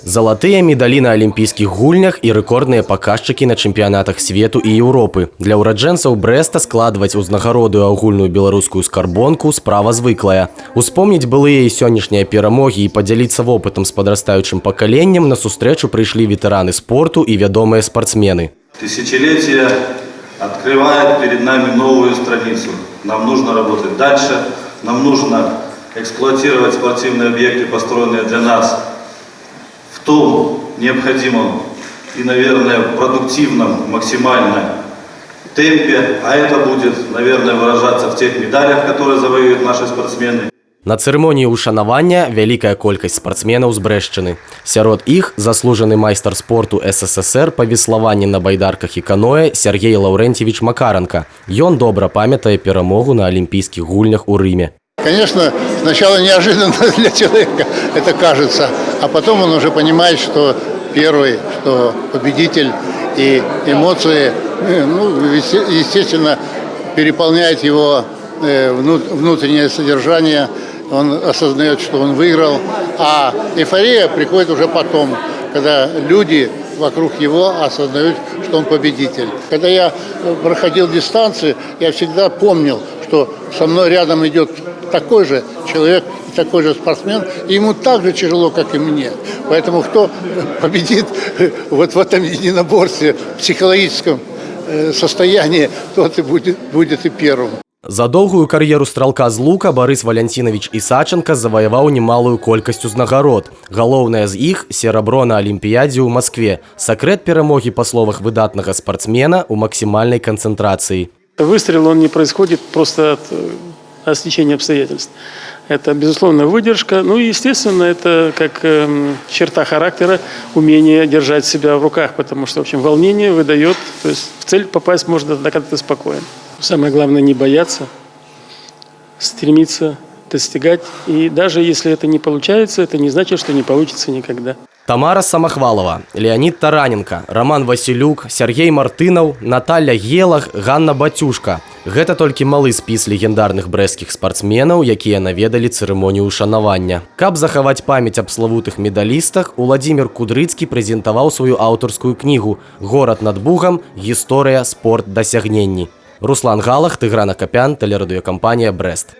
Залатыя медалі на алімпійскіх гульнях і рэкордныя паказчыкі на чэмпіянатах свету і Еўропы. Для ўраджэнцаў Брэста складваць узнагароды ў агульную беларускую скарбонку — справа звыклая. Успомніць былыя і сённяшнія перамогі і падзяліцца вопытам з падрастаючым пакаленнем на сустрэчу прыйшлі ветэраны спорту і вядомыя спартсмены. Тысячелетие открывает перед нами новую страницу. Нам нужно работать дальше, нам нужно эксплуатировать спортивные объекты, построенные для нас, в том необходимом и, наверное, продуктивном максимально темпе, а это будет, наверное, выражаться в тех медалях, которые завоюют наши спортсмены. На цырымоніі ўшанавання вялікая колькасць спартсменаў з Брэшчыны. Сярод іх заслужаны майстар спорту СССР па веславанні на байдарках і каноэ Сяргей Лаўрэнцевіч Макаранка. Ён добра памятае перамогу на алімпійскіх гульнях у Рыме. Конечно, сначала неожиданно для человека это кажется, а потом он уже понимает, что первый, что победитель, и эмоции, ну, естественно, переполняют его внутреннее содержание, он осознает, что он выиграл, а эйфория приходит уже потом, когда люди вокруг его осознают, что он победитель. Когда я проходил дистанцию, я всегда помнил, что со мной рядом идет такой же человек и такой же спортсмен, и ему так же тяжело, как и мне. Поэтому кто победит вот в этом единоборстве, психологическом состоянии, тот и будет и первым. За доўгую кар'еру стралка з лука Барыс Валянцінавіч Ісачанка заваяваў немалую колькасць узнагарод. Галоўнае з іх — серабро на алімпіядзе ў Маскве. Сакрэт перамогі, па словах выдатнага спартсмена, у максімальнай канцэнтрацыі. Выстрел, он не происходит просто от стечения обстоятельств. Это, безусловно, выдержка. Ну и, естественно, это как черта характера, умение держать себя в руках, потому что, в общем, волнение выдает, то есть в цель попасть можно тогда, когда ты спокоен. Самое главное — не бояться, стремиться достигать. И даже если это не получается, это не значит, что не получится никогда. Тамара Самахвалова, Леанід Тараненка, Раман Васілюк, Сяргей Мартынаў, Наталля Гелах, Ганна Бацюшка. Гэта толькі малы спіс легендарных брэсцкіх спартсменаў, якія наведалі цырымонію ўшанавання. Каб захаваць памяць аб славутых медалістах, Уладзімир Кудрыцкі прэзентаваў сваю аўтарскую кнігу «Горад над Бугам. Гісторыя, спорт, дасягненні». Руслан Галах, Тыгран Акапян, тэлерадыёкампанія «Брэст».